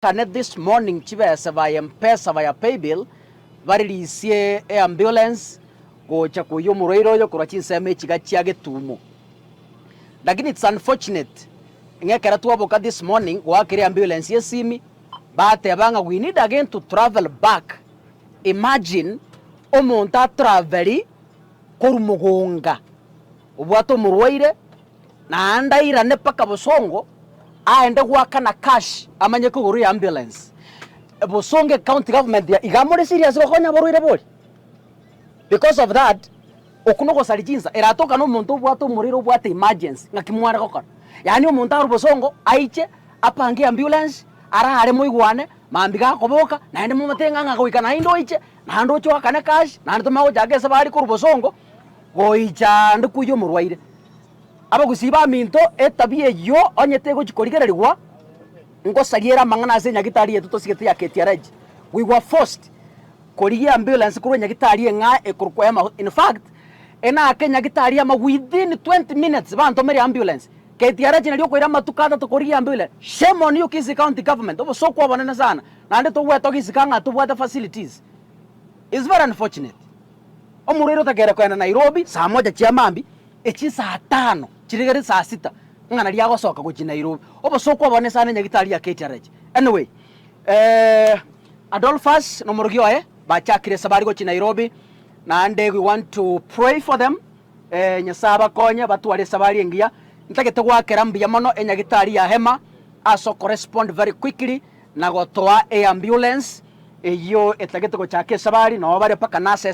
Baakane this morning chibese via mpesa via paybill baririsie eambulance gocha koyia omorwaire oyo korwa chinsemo echiga chia Getumo. Lakini it's unfortunate ng'a ekero twaboka this morning goakera eambulance esimi bateba ng'a we need again to travel back, imagine omonto atraveli korwa mogonga obwate omorwaire Naende airane mpaka bosongo, aende goakana cash amanye kogorwa eambulance. Bosongo ecounty government ya iga more serious gokonya abarwaire bori? Because of that, okwo nogosaria chinsa, eratoka na omonto obwate omorwaire obwate emergency, ng'aki mware gokora? Yaani omonto arwe bosongo, aiche, apange eambulance, arare moigwane, mambia gakoboka, naende momotebie ng'a ng'a goika naende oiche, naende oche oakane cash, naende tomanye gochaka esabari korwa bosongo, goicha ande koyia omorwaire. Abagusii baminto, etabia eyio onye tegochia korigererigwa, ngosaria ere amang'ana ase enyagitari yaito tosigete ya KTRH. We were forced korigia ambulance korwa enyagitari eng'ao ekorokwa Emma In fact, enaake enyagitari Emma within 20 minutes bantomere ambulance. KTRH nario okoira amatuko atato korigia ambulance. Shame on you Kisii County Government, obosoku obonene sana, naende togwetogisika ng'a tobwate facilities. It's very unfortunate. Omorwaire otakeire kogenda Nairobi saa moja chia mambia, Echi saa tano chirigere saa sita ng'a nario agosoka gochia Nairobi. Obosooku obonene sana enyagitari ya KTRH. Anyway, eh, Adolphus na omorogi oye bachakire esabari gochia Nairobi naende we want to pray for them eh, Nyasaye abakonye batware esabari engiya. Ntagete goakera mbuya mono enyagitari ya Hema ase okorespond very quickly na gotoa eambulance eyio etagete gochaka esabari noo bare mpaka nurses.